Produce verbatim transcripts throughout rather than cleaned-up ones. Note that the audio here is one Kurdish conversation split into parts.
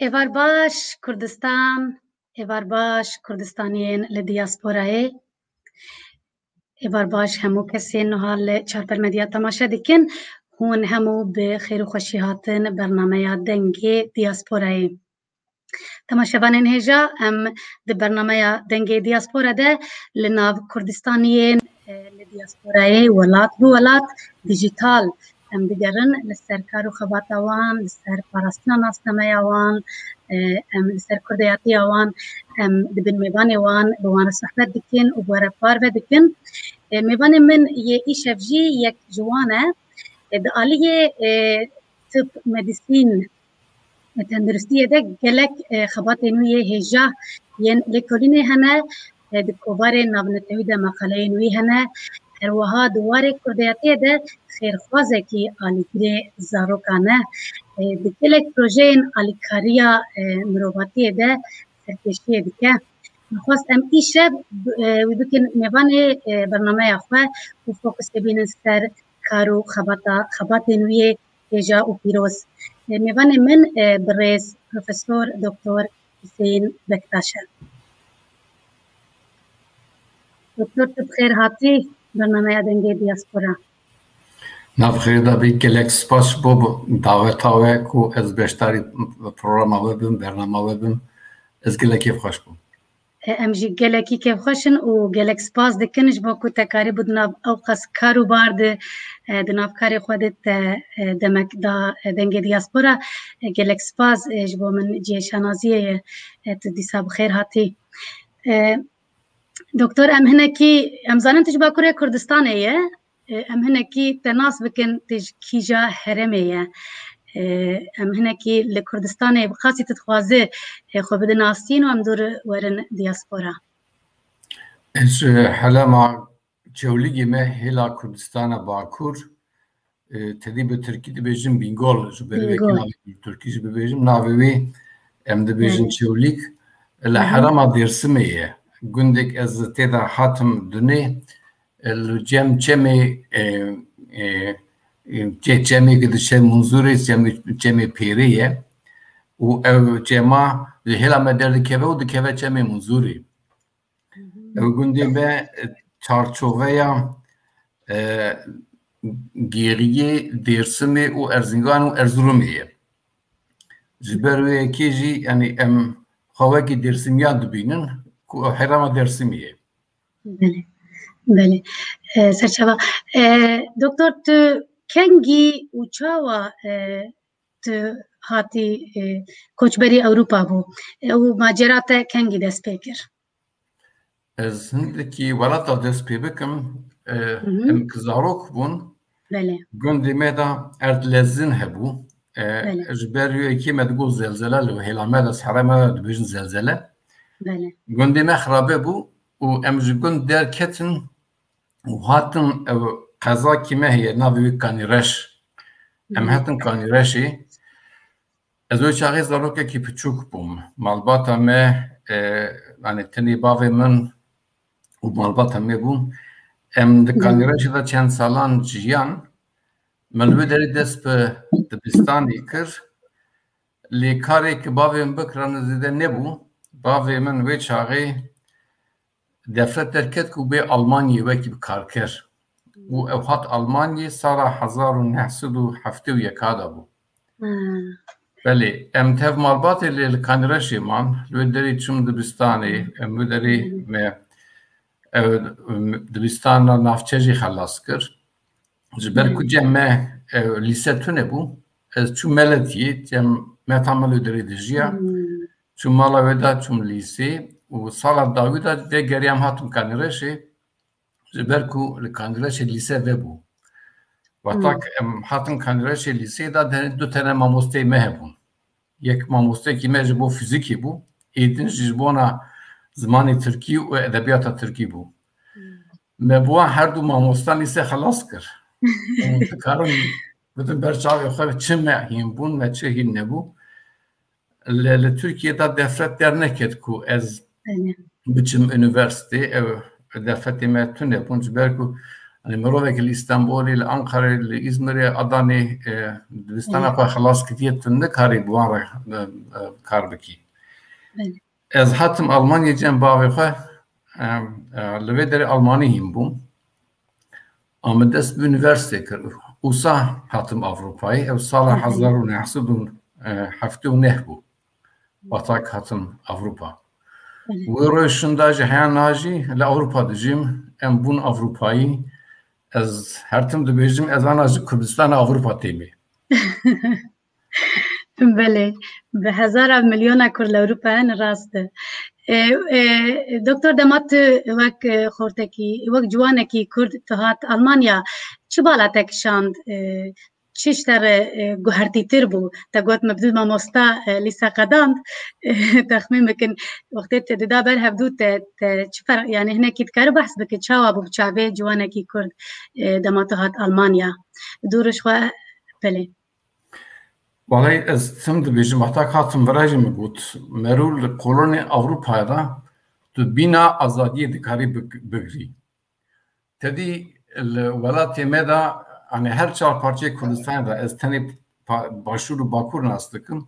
Êvar baş Kurdistan, êvar baş Kurdistaniyên li diyasporayê. Êvar baş hemû kesên niha li Çarper Medya temaşe dikin. Hûn hemû bi xêr û xweşî hatin bernameya Dengê Diyasporayê. Temaşevanên hêja, em di bernameya Dengê Diyaspora de li nav Kurdistaniyên, e, li diyasporayê, welat bi welat, dijîtal, em digerin li ser kar û xebata wan, li ser parastina nasnameya wan, e, em li ser kurdeyatiya wan, em dibin mêvanê wan, bi wan re sohbet dikin û bi we re parve dikin. E, mêvanê min yê îşev jî yek ji wan e. E, di aliyê, e, tib, medîsîn, e, tenduristiyê de gelek, e, xebatên wî yê hêja yên lêkolînê hene, e, di kovarên navnetewî de meqaleyên wî hene. Her wiha di warê kurdeyatiyê de xêrxwazekî alîgirê zarokan e. E, di gelek projeyên alîkariya, e, mirovatiyê de serkêşiyê dike. Min xwest em îşev, e, wî bikin mêvanê, e, bernameya xwe û fokusê bînin ser kar û xebata, xebatên wî yê hêja û pîroz. E, mêvanê min, e, birêz Profesor Doktor Hüseyin Bektaş e. Doktor, tu bi xêr hatî bernameya Dengê Diyaspora. Nav xêr de bî, gelek spas ji bo daweta we ku ez beşdarî programa we bim, bernama we bim. Ez gelek kêfxweş bûm. E, em jî gelekî kêfxweş in û gelek spas dikin ji bo ku te karîbû di nav ew qas kar û bar de, e, di nav karê xwe de te, e, demek da, e, Dengê Diyaspora. E, gelek spas, e, ji bo min cihê şanaziyê ye. E, tu dîsa bi xêr hatî. E, Doktor, em hinekî, em zanin tu ji Bakurê Kurdistanê ye. E, em hinekî te nas bikin, tu ji kîja herêmê ye? E, em hinekî li Kurdistanê bi qasî tu dixwaze, e, xwe bide nasîn û em dûr werin diaspora. Ez ji herêma Çewlîgê me, hêla Kurdistana Bakur, e, tedî bi tirkî dibêjin Bîngol, ji ber wê Bîngol. Navê bi tirkî jî bibêjim, navê wê em dibêjin Çewlîg. Li herêma Dêrsimê ye. Gundek ez tê de hatim dunê, e, li cem çemê, e, e, e, çe-, çemê ki diçe Munzurê, çemê, çemê Pêrê ye. Û ev çema ji hêla me derdikeve û dikeve çemê Munzurê. Ew gundê me, e, çarçoveya, e, gêriyê Dêrsimê û Erzingan û Erzurumê ye. Ji ber wê yekê jî, yanî em xwe wekî Dêrsimiyan dibînin ku ew herêma Dêrsimê ye. Belê, belê. E, serçava. E, Doktor, tu kengî û çawa, e, tu hatî, e, koçberî Ewropa bû? E, û macera te kengî dest pê kir? Ez hindekî welata dest pê bikim. E, Hı hı. Em ki zarok bûn, Belê. Gundê me de erdlezin hebû. E, Belê. Ji ber wê yekê me digot zelzele, li hêla me de, serê me de dibêjin zelzele. Belê. Gundê me xirabe bû û em ji gund derketin û hatin, ew qezakî me heye, navê wî Kanîreş. Em Hı. hatin Kanîreşê. Ez wê çaxê zarokekî piçûk bûm. Malbata me, e, yanî tenê bavê min û malbata me bû. Em di Hı. Kanîreşê de çend salan jiyan. Min li wê derê dest bi dibistanê kir. Lê karê ki bavê min bikirane zêde nebû. Bavê min wê çaxê defret derket ku bê Almanyê wekî bi karker. Û ew hat Almanyê sala hezar û neh sed û heftê û yek de bû. Hmm. Belê, em tev malbatê lê li Kanîreşê man, li wê derê çûm dibistanê, em wê derê Hmm. me, ew, dibistana navçe jî xelas kir. Ji ber Hmm. ku cem me, ew, lîse tune bû, ez çûm Meletiyê, cem me tam li wê derê dijiya. Hmm. Çûm mala wê de, çûm lîsê û sala dawî de vê geriyam hatim Kanîreşê, ji ber ku li Kanîreşê lîse vebû. Wexta Hmm. ku em hatin Kanîreşê lîsê de, de du tene mamosteyê me hebûn. Yek mamosteyekî me ji bo fîzîkê bû, ê din jî ji bona zimanê tirkî û edebiyata tirkî bû. Hmm. Me bi wan her du mamosta lîse xelas kir. Hûn dikarin bidin ber çavê xwe çi me hîn bûn, me çi hîn nebû. Li, li Tirkiyê de defret derneket ku ez Belê. biçim unîversîtê, ew defretê me tune bûn, ji ber ku Yanî mirovek li Îstenbolê, li Ankarê, li Îzmirê, Adanê, e, dibistana xwe xilas kiriye, tu nikarî bi wan re, e, e, kar bikî. Belê. Ez hatim Almanyayê cem bavê xwe, e, e, li vê derê Almanî hîn bûm. A min dest bi unîversîte kir. Wisa hatim Ewropayê. Ew sala hezar û neh sed û heftê û neh bû. Wexta hatim Ewropa. Wê roj şinda ji heya niha jî li Ewropa dijîm. Em bûn Ewropayî. Ez her tim dibêjim, ez ana ji Kurdistana Ewropa têmê. Belê, bi hezara milyona Kurd li Ewropa hene, rast e. E, e, Doktor, dema tu wek, e, xortekî, wek ciwanekî Kurd tu hat Almanya, çi bala te kişand, e, çi ji te re, e, guhertîtir bû? Te got, min bi du mamosta, e, lîse qedand. E, texmîn bikin, wextê te dida ber hevdû te, te çi fer-, yanî hinekî dikare behs bike, çawa bû bi çavê ciwanekî Kurd, e, dema tu hat Almanya? Dû roj xwe, belê. Walay ez tim dibêjim, heta hatim vira jî min got, merû li kolonê Ewropayê de tu bîna azadiyê dikarî bik-, bigirî. Tedî li welatê me de, yanî her çar parçeyê Kurdistanê de, ez tenê pa-, Başûr û Bakur nas dikim,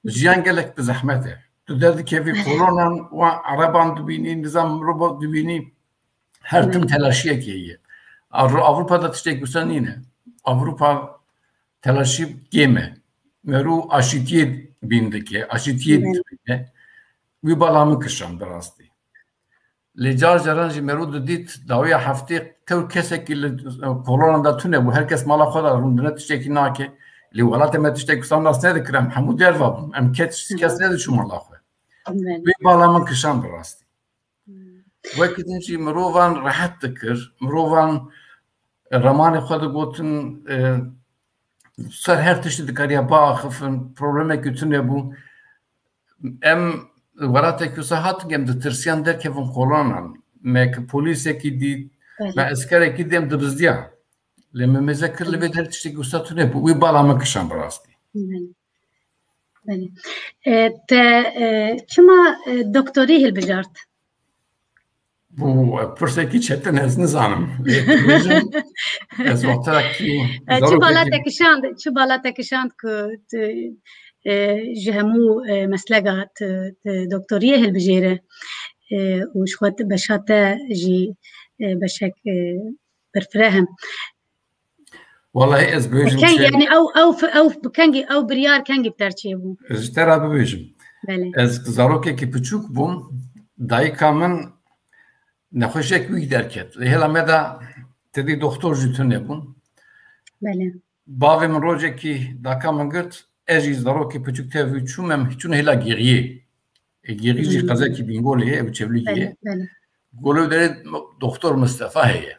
jiyan gelek bi zehmet e. Tu derdikevî kolonan, wan ereban dibînî, nizam mirova dibînî, her tim telaşiyekê ye. Avru-, Ewropa de tiştek wisa nîne. Ewropa telaşî kêm e. Merû aşîtiyê bîn dike, aşîtiyê dibîne. Wî bala min kişand bi rastî. Lê car caran jî merû didît, dawiya heftê tew kesekî li kolonan de tune bû. Her kes mala xwe de rûndine, tiştekî nake. Lê welatê me tiştek wisa nas nedikir, em hemû derva bûn. Em kes, kes nediçû mala xwe. Wî bala min kişand bi rastî. Wekî din jî mirovan rehet dikir, mirovan ramanê xwe digotin, e, ser her tiştî dikariya biaxifin, problemekî tune bû. Em welatekî wisa hatin, em ditirsiyan derkevin kolonan. Me ki polîsekî dît, me eskerekî dît, em dibizdiyan. Lê me mêze kir li vê derê tiştekî wisa tune bû. Wî bala min kişand bi rastî. Belê. Belê. E, te, e, çima, e, doktorî hilbijart? Bû, e, pirsekî çetin, ez nizanim. Lê dibêjim, ez wextekî E, çi bala zarokekî te kişand, çi bala te kişand ku tu, e, ji hemû, e, mesleka tu, tu doktoriyê hilbijêre, e, û ji xwe beşa te jî, e, beşek, e, berfireh e. Walahi ez bibêjim Kengî, çi yanî ew, ew, ew, kengî, ew biryar kengî bi te re çêbû? Ji te re bibêjim. Belê. Ez zarokekî piçûk bûm, dayika min nexweşek wî derket. Lê hêla me de tedî doxtor jî tune bûn. Belê. Bavê min rojekî daka min girt, ez jî zarokê piçûk tevî çûm, em çûn hêla gêriyê. E, gêrî jî qezekî Bîngolê ye, ew Çewlîgê ye. Belê, belê. Golê derê Doktor Mistefa heye.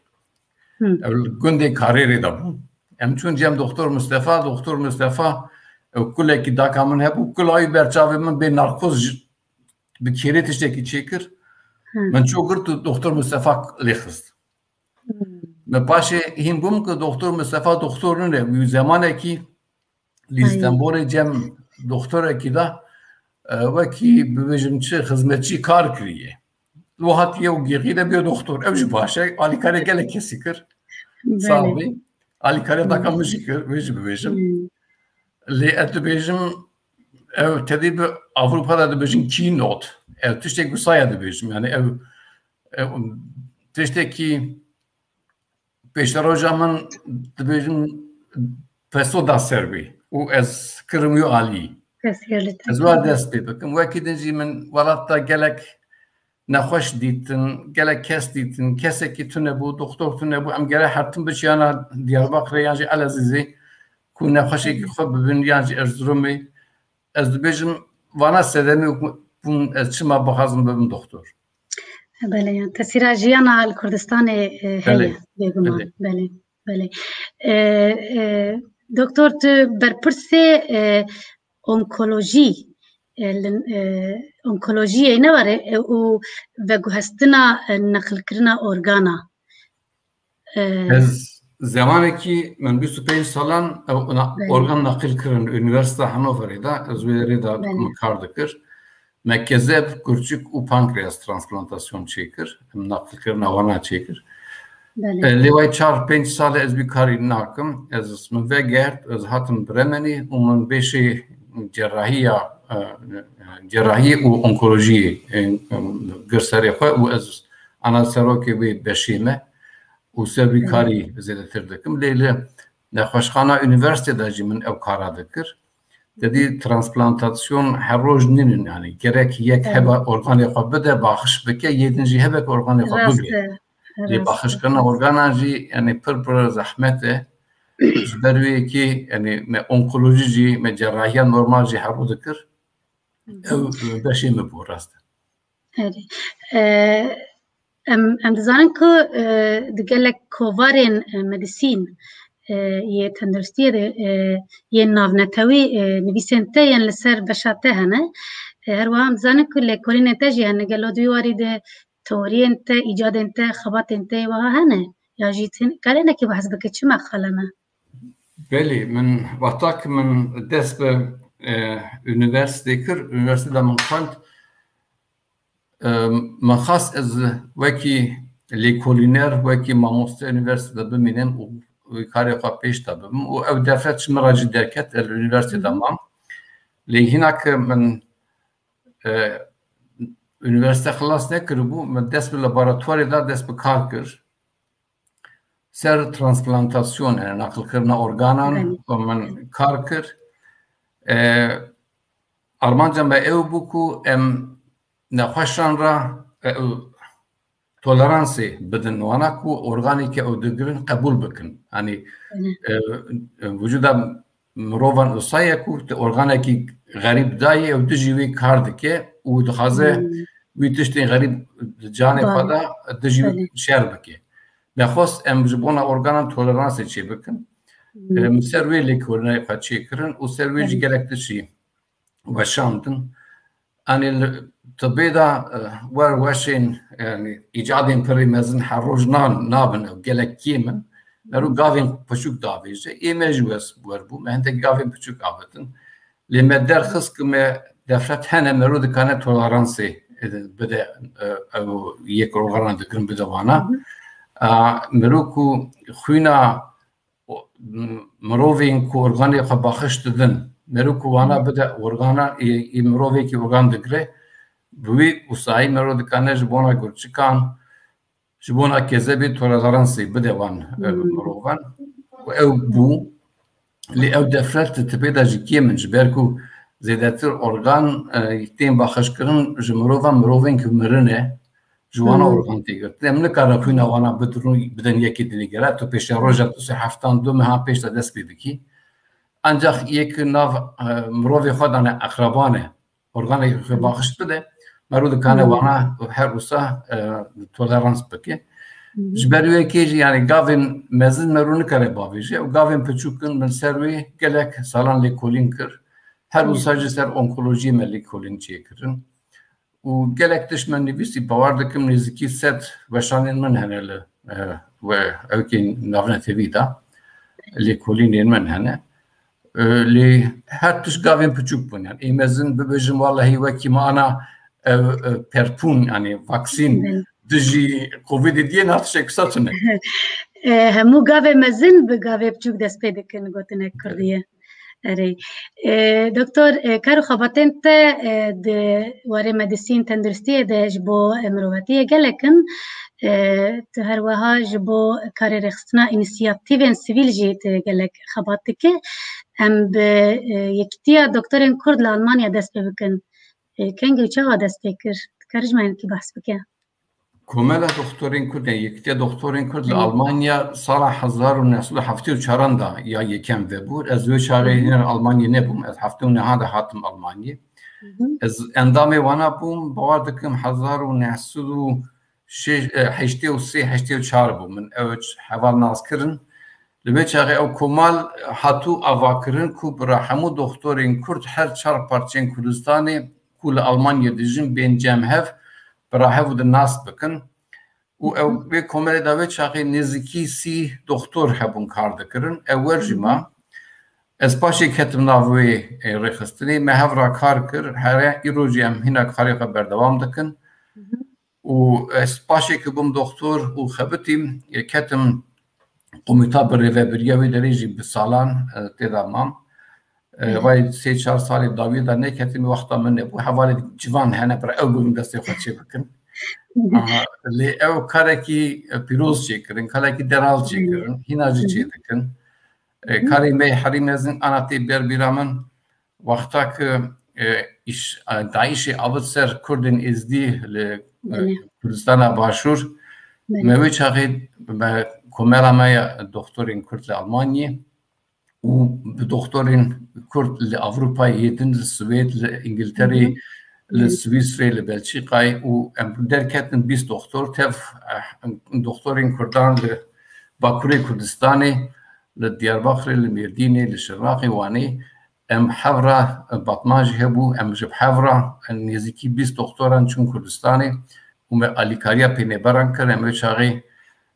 Ew li gundê Karêrê de bû. Em çûn cem Doktor Mistefa, Doktor Mistefa, ew kulekî daka min hebû, kula wî ber çavê min bê narkoz ji, bi kêrê tiştekî çêkir. Min ço girt û Doktor Mistefa lê xist. Min paşê hîn bûm ku Doktor Mistefa doktor nine, wî zemanekî li Stenbolê cem doktorekî de, e, wekî bibêjim çi xizmetçî kar kiriye. Lo hatiye û gêxî de bê doktor. Ew jî baş e. Alîkarê gelek kesî kir. Sağ bî. Alîkarê daka min jî kir. Wê jî bibêjim. Lê ez dibêjim, ew tedî bi Ewropa de dibêjin keynote. Ew tiştek wisa ye dibêjim. Yani ew, ew tiştekî pêşeroja min dibêjim peso da ser wî û ez kirim wî alî. Ez wa dest pê bikim. Wekî din jî min welat de gelek nexweş dîtin, gelek kes dîtin. Kesekî tune bû, doktor tune bû. Em gere her tim biçiyana Diyarbakirê yan jî Elezîzê ku nexweşekî xwe bibin yan jî Erzurumê. Ez dibêjim vana sedemê bûn ez çima bixwazim bibim doktor. Belê, yan tesîra jiyana li Kurdistanê, e, heye, bêguman. Belê. Belê, belê. E, e, doktor, tu berpirsê, e, onkolojî, e, li, e, onkolojiyê ne were, e, û veguhestina, e, neqilkirina organa. E, Ez zemanekî min bîst û pênc salan ew na-, organ naqil kirin, Unîversîta Hannoverê de, ez wê rê de min kar dikir. Me kezeb, kurçik û pankreas transplantasyon çêkir. Em naqilkirina wana çêkir. Belê. E, lê way çar pênc sal e ez vî karî nakim. Ez min vegert, ez hatim Bremenê û min pêşê cerrahiya, e, cerrahiyê û onkolojiyê, e, gir serê xwe û ez ana serokê wê beşê me û ser vî Hı. karî zêdetir dikim. Lê li nexweşxana unîversîtê de jî min ew kara dikir. Te dî transplantasyon her roj nînin, yani gerek yek Evet. hebe organê xwe bide, baxş bike, yê din jî hebe ku organê xwe Rast bigre. e. Lê Rast e. baxşkirina organan jî, yani pir pir zehmet e. Ji ber wê yekê, yani me onkolojî jî, me cerrahiya normal jî heru dikir. Hı hı. Ew beşê min bû, rast e. Erê. E, em, em dizanin ku, e, di gelek kovarên, e, medîsîn, e, yê tenduristiyê de, e, yên navnetewî, e, nivîsên te yên li ser beşa te hene. E, her wiha em dizanin ku lêkolînên te jî hene. Gelo di wî warî de teoriyên te, îcadên te, xebatên te yê wiha hene? Ya jî tu kare hinekî behs bike, çi meqale ne? Belê, min wexta ku min dest bi, e, unîversîtê kir, unîversîtê de min xwend, e, min xwest ez wekî lêkolîner, wekî mamoste unîversîtê de bimînim û wî karê xwe pêş de bibim û ew defret ji min re jî derket, ez li unîversîtê de Hı hı. mam. Lê hîna ku min, e, unîversîte xilas nekiribû, min dest bi laboratuwarê da, dest bi kar kir. Ser transplantasyon, yani naqilkirina organan, Belê. ku min kar kir. E, armanca me ew bû ku em nexweşan re, e, ew toleransê bidin wana ku organê ke ew digirin qebûl bikin. Yani, Belê. e, e, vücuda mirovan wisa ye ku tu organekî xerîb dayê, ew dijî wî kar dike û dixwaze Hmm. wî tiştên xerîb di canê xwe Bale. de dijî Belê. şer bike. Me xwest em ji bona organan toleransê çêbikin. Hmm. Em ser wê lêkolînayê xwe çêkirin û ser wê jî Belê. gelek tiştî weşandin. Anî li tibê de, e, wer weşên, yani îcadên pirî mezin her roj nan, nabin ew gelek kêm in. Mero gavên piçûk davêje. Ê me jî wes wer bû. Me hindek gavên piçûk avêtin. Lê me derxist ku me defret hene, mero dikane toleransê, e, bide, e, ew yek organan dikirin bide wana. Hı hı. A, mero ku xwîna o, m-, mirovên ku organê xwe baxş didin, mero ku wana Hı. bide organa, ê, ê mirovekî organ digire, bi wî wusayî mero dikane ji bona gurçikan, ji bona kezebê toleransê bide wan, e, Hmm. mirovan. Û ew bû, lê ew defret di tipê de jî kêm in, ji ber ku zêdetir organ, e, tên baxşkirin ji mirovan, mirovên ku mirine, ji wana Hmm. organ tê girtin. Em nikarin xwîna wana bidin, bidin yekî dinê. Gere tu pêşeroja tu sê heftan du mehan pêş de dest pê bikî. Ancak yek nav, e, mirovê xwe dane, eqreban e. Organekî xwe Hı. baxş bide, mero dikane Hı. wana her wisa, e, tolerans bike. Hı hı. Ji ber wê yekê jî, yani gavên mezin mero nikare bavêje û gavên piçûk in, min ser wê gelek salan lêkolîn kir. Her Hı. wisa jî ser onkolojiyê me lêkolîn çêkirin. Û gelek tişt me nivîsî, bawer dikim nêzîkî sed weşanên min hene li, e, we ewkên navnetewî de. Lêkolînên min hene. E, lê her tişt gavên piçûk bûn. Yani ê mezin bibêjim, wellahî wekî me ana ev, e, perpûn, yani vaksîn Belê. dijî Covidê diyê, na tiştek wisa tune. E, hemû gavê mezin bi gavê piçûk dest pê dikin, gotinek Kurdî ye. Erê. E, doktor, e, kar û xebatên te, e, di warê medîsîn, tenduristiyê de ji bo, e, mirovatiyê gelek in. E, tu her wiha ji bo karê rêxistina înîsiyatîvên sivîl jî tu gelek xebat dike. Em bi, e, Yekîtiya Doktorên Kurd li Almanya dest pê bikin. E, kengî û çawa dest pê kir? Dikarî ji me hinekî behs bike? Komela Doktorên Kurd, yani Yekîtiya Doktorên Kurd li Hı. Almanya sala hezar û neh sed û heftê û çaran de ya yekem vebû. Ez wê çaxê Hı hı. hîn Almanyê nebûm. Ez heftê û nehan de hatim Almanyê. Hı hı. Ez endamê wana bûm, bawer dikim hezar û neh sed û şêş, e, heştê û sê, heştê û çar bû. Min ew heval nas kirin. Li vê çaxê ew komal hatû avakirin ku bira hemû doktorên Kurd her çar parçeyên Kurdistanê ku li Almanyê dijin, bên cem hev, bira hev û di nas bikin. Û ew Hı hı. vê komelê de wê çaxê nêzîkî sî doktor hebûn kar dikirin. Ew wer jî Hı hı. ma. Ez paşê ketim nav wê, e, rêxistinê. Me hev re kar kir. Here îro jî em hîna karê xwe berdewam dikin. Hı hı. Û ez paşê ku bûm doktor û xebitîm, ketim komîta birêvebiriya wê derê jî bi salan, e, tê de mam. E, vay sê çar salê dawî de neketim, wexta min nebû. Hevalê civan hene, bira ew bûn destê xwe çê bikin. Aha, lê ew karekî, e, pîroz çêkirin, karekî delal çêkirin, hîna jî çê dikin. E, karê me herî mezin ana tê ber bîra min, wexta ku, e, îş, e, DAIŞê avit ser Kurdên Êzdî li, e, Kurdistana Başûr, me wê çaxê me komela me ya doktorên Kurd li Almanyê û bi doktorên Kurd li Ewropayê yê din, li Swêd, li Îngilterê, li Swîsrê, li Belçîkayê û em derketin bîst doktor, tev, eh, doktorên Kurdan li Bakurê Kurdistanê, li Diyarbakirê, li Mêrdînê, li Şirnexê, Wanê, em hevra, eh, Batman jî hebû, em ji hevra, eh, nêzîkî bîst doktoran çûn Kurdistanê û me alîkariya pênêberan kir. Em wê çaxê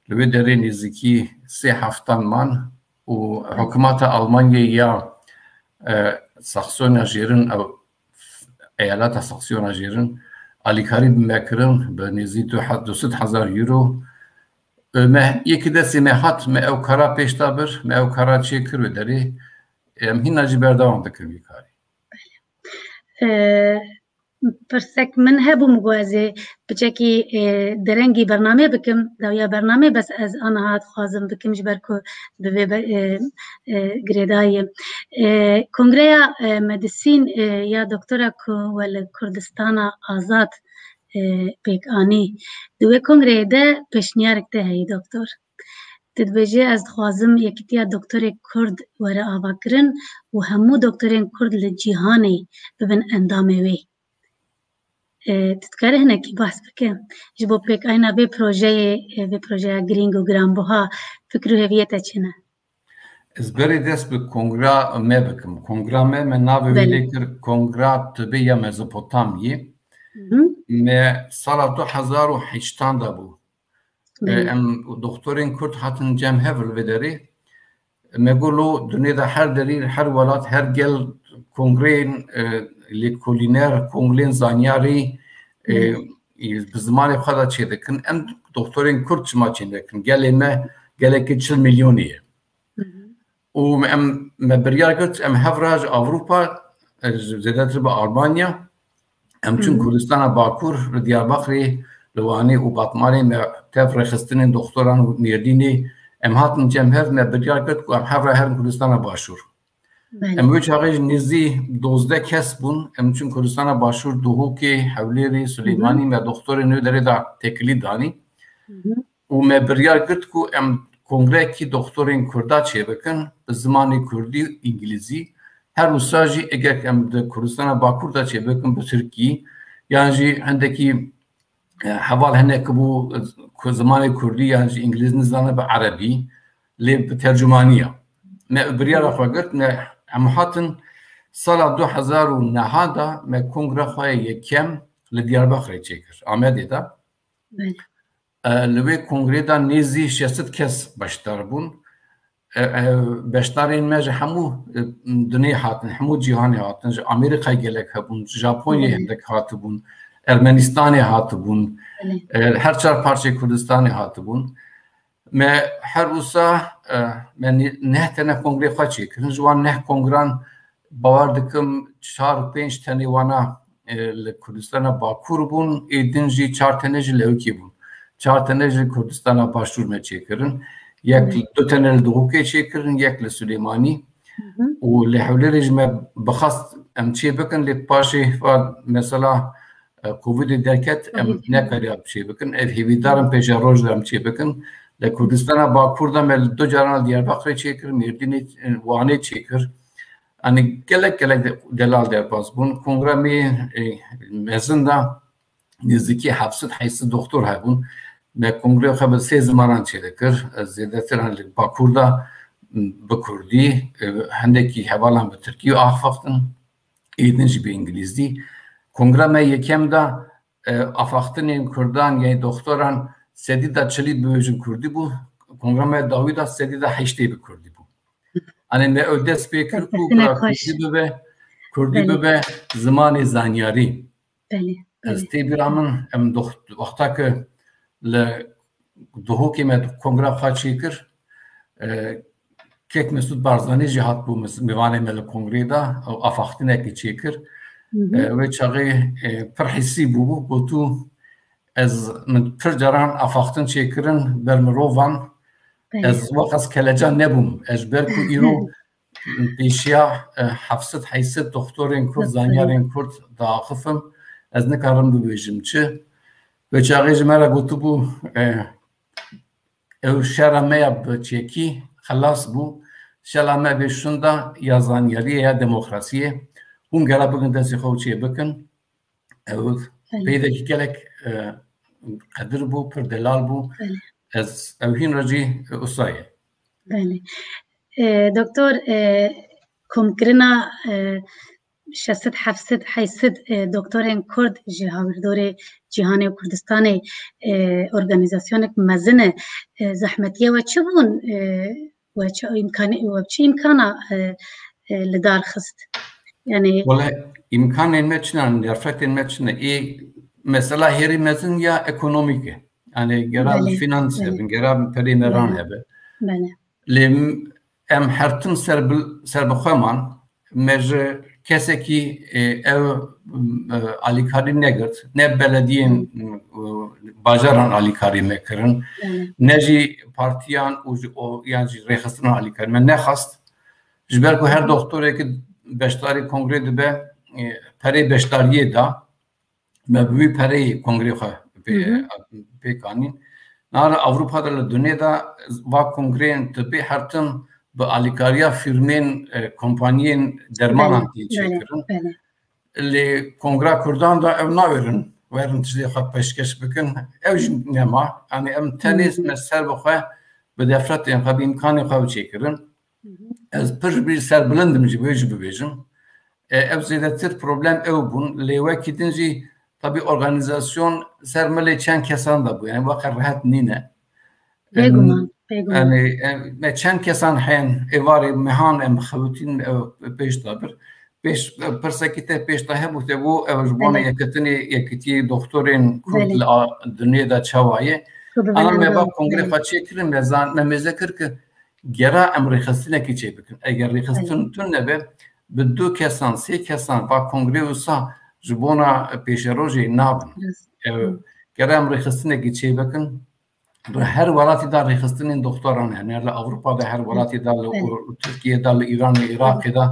li wê derê nêzîkî sê heftan man û hikûmeta Almanyayê ya, e, Saksona Jêrin, ew eyaleta Saksona Jêrin alîkarî bi me kirin bi nêzî du he-, du sed hezar euro. E, me yekî destê me hat, me ew kara pêş de bir, me ew kara çêkir wê derê. Em hîna jî berdewam dikin vî karî. E, Pirsek min hebû, min got ez ê piçekî, e, derengî bernamê bikim, dawiya bernamê, bes ez aniha dixwazim bikim ji ber ku bi vê be-, e, e, girêdayî. E, Kongreya, e, Medisîn, e, ya Doktora ku we li Kurdistana Azad, e, pêk anî. Di wê kongreyê de pêşniyarek te heyî, Doktor. Tu dibêjî, ez dixwazim Yekîtiya Doktorê Kurd were avakirin û hemû doktorên Kurd li cîhanê bibin endamê wê. E, tu dikarî hinekî behs bike ji bo pêkayîna vê projeyê, e, vê projeya girîng û giranbuha, fikr û hêviyê te çi ne? Ez berê dest bi kongra me bikim. Kongra me, me navê wê lê kir Kongra Tibê ya Mezopotamyê. Me sala du hezar û heştan de bû. E, em doktorên Kurd hatin cem hev li vê derê. Me got lo dunê de her derî, her welat, her gel kongreyên, e, lêkolîner, kongreyên zanyarî, e, bi zimanê xwe de çêdikin. Em doktorên Kurd çima çênekin? Gelê me gelekî çil milyonî ye. Û em, me biryar girt, em hevra ji Ewropa, e, ji zêdetir bi Almanya, em çûn Kurdistana Bakur, li Diyarbakirê, li Wanê û Batmanê me tev rêxistinên doktoran û Mêrdînê, em hatin cem hev, me biryar girt ku em hevra herin Kurdistana Başûr. Em wê çaxê ji nêzî dozdeh kes bûn, em çûn Kurdistana Başûr, Duhokê, Hewlêrê, Silêmanî, me doktorên wê derê de têkilî danî. Û me biryar girt ku em kongrekî doktorên Kurda çêbikin, bi zimanê Kurdî û Îngilîzî. Her wisa jî eger em di Kurdistana Bakur de çêbikin bi Tirkî, yan jî hindekî, e, heval hinek bû ku zimanê Kurdî yan jî Îngilîz nizane bi Erebî, lê bi tercumaniya. Me biryara xwe girt, me em hatin sala du hezar û neh de me kongra xwe ya yekem li Diyarbakirê çêkir, Amedê de. E, li wê kongrê de nêzî şeş sed kes beşdar bûn. E, e, beşdarên me ji hemû, e, dunê hatin, hemû cîhanê hatin. Ji Amerîkayê gelek hebûn, ji Japonyayê hindek hatibûn, Ermenistanê hatibûn, e, her çar parçeyê Kurdistanê hatibûn. Me her wisa, e, me nê-, neh tene kongrê xwe çêkirin. Ji wan neh kongran bawer dikim çar pênc tenê wana, e, li Kurdistana Bakur bûn, ê din jî çar tenê jî lewikê bûn. Çar tenê ji Kurdistana Başûr me çêkirin. Yek, du tenê li Duhokê çêkirin, yek li Silêmanî. Û li Hewlêrê jî me bixwest em çê bikin, lê paşê va mesela, e, Covidê derket, em nekariya çê bikin. Ev hêvîdarin pêşeroj de em çê bikin. Li Kurdistana Bakur de me du caran li Diyarbakirê çêkir, Mêrdînê, e, Wanê çêkir. Yanî gelek gelek de-, delal derbas bûn. Kongra me, e, mezin de nêzîkî heft sed heyt sed doktor hebûn. Me kongrê xwe bi sê zimanan çêdikir. Zêdetir li Bakur de bi kurdî, e, hindekî hevalan bi tirkî axiftin, ê din jî bi îngilîzî. Kongra me yekem de, e, axiftinên kurdan, yê doktoran sedî de çilî bibêjin kurdî bû. Kongra me dawî de sedî de heştê bi kurdî bû. Anê me ew dest pê kir ku kurdî bibe, kurdî bibe zimanê zanyarî. Belê. Ez tê bîra min, em doxt-, wexta ke li Duhokê me kongra xwe çêkir, e, Kek Mesûd Barzanî jî hatbû mes-, mêvanê me li kongrê de, ew afaxtinekî çêkir. E, wê çaxê, e, pir hîsî bûbû, gotû, ez, min pir caran afaxtin çêkirin, ber mirovan, ez weqas kelecan nebûm. Ez ji ber ku îro pêşiya, e, heft sed heyt sed doktorên Kurd, zanyarên Kurd diaxifim, ez nikarim bibêjim çi. Wê çaxê ji me re gotibû, e, ew şera me ya bi çekî xelas bû. Şera me bê şunda ya zanyariyê ya demokrasiyê. Hûn gera bikin destê xwe û çê bikin. Ew peyvekî gelek, e, qedir bû, pir delal bû. Ez ew hîn re jî, e, usa ye. Belê. E, doktor, e, komkirina, e, şeş sed, heft sed, heyt sed, e, doktorên Kurd ji hawirdorê cîhanê û Kurdistanê, e, organîzasyonek mezin e. E, zehmetiye we çi bûn? E, we çi îmkanê, we çi îmkana, e, e, li dar xist? Yani Wele îmkanên me çi ne, derfetên me çi ne? Ê mesela hêrî mezin ya ekonomîk e. Yani gera Belê, finans belê. hebin, gera perê me Belê. ran hebe. Belê. Lê m-, em her tim ser bi, ser bi xwe man. Me ji kesekî, e, ev, e, alîkarî negirt. Ne belediyên, e, bajaran alîkarî me kirin. Belê. Ne jî partiyan û ji, o, yan jî rêxistinan alîkarî me nexwest. Ji ber ku her doktorekî beşdarî kongrê dibe, e, perê beşdariyê da. Me bi wî pereyê kongrê xwe pê, Hı hı. pêk anîn. Niha li Ewropa de, li dinyê de va kongreyên tibî her tim bi alîkariya fîrmên, e, kompaniyên dermanan Belê, tê belê, çêkirin. belê. Lê kongra Kurdan de ew nawerin, werin tiştê xwe pêşkeş bikin. Ew jî nema. Yanî em tenê Hı hı. me ser bi xwe bi defretên xwe, bi îmkanên xwe biçêkirin. Hı hı. Ez pir ji bîr serbilind im jî, wê jî bibêjim. E, ev zêdetir problem ew bûn. Lê wekî din jî, tabî, organîzasyon ser milê çend kesan de bû. Yani, weke rehet nîne. Bêguman, Em, bêguman. yani, em, me çend kesan heyên êvarê mehan em xewitîn, ew pêş de bir. Pêş, pirsekî te pêş de hebû, te bû, ew ji bona Belê. yekîtinê, yekîtiyê doktorên Kurd Belê. li a-, dinyê de çawa ye. Tu bi Ana vînan me re va kongrê Belê. xwe çêkirin, me zan, me mêze kir ki gera em rêxistinekî çê bikin. Eger rêxistin Belê. tune be, bi du kesan, sê kesan va kongrê wisa ji bona pêşerojê nabin. Rast. Ew, Hı. gera em rêxistinekî çê bikin. Li her welatî de rêxistinên doktoran hene. Li Ewropa de her welatî de, li Belê. Ur-, Tirkiye de, li Îranê, Iraqê de.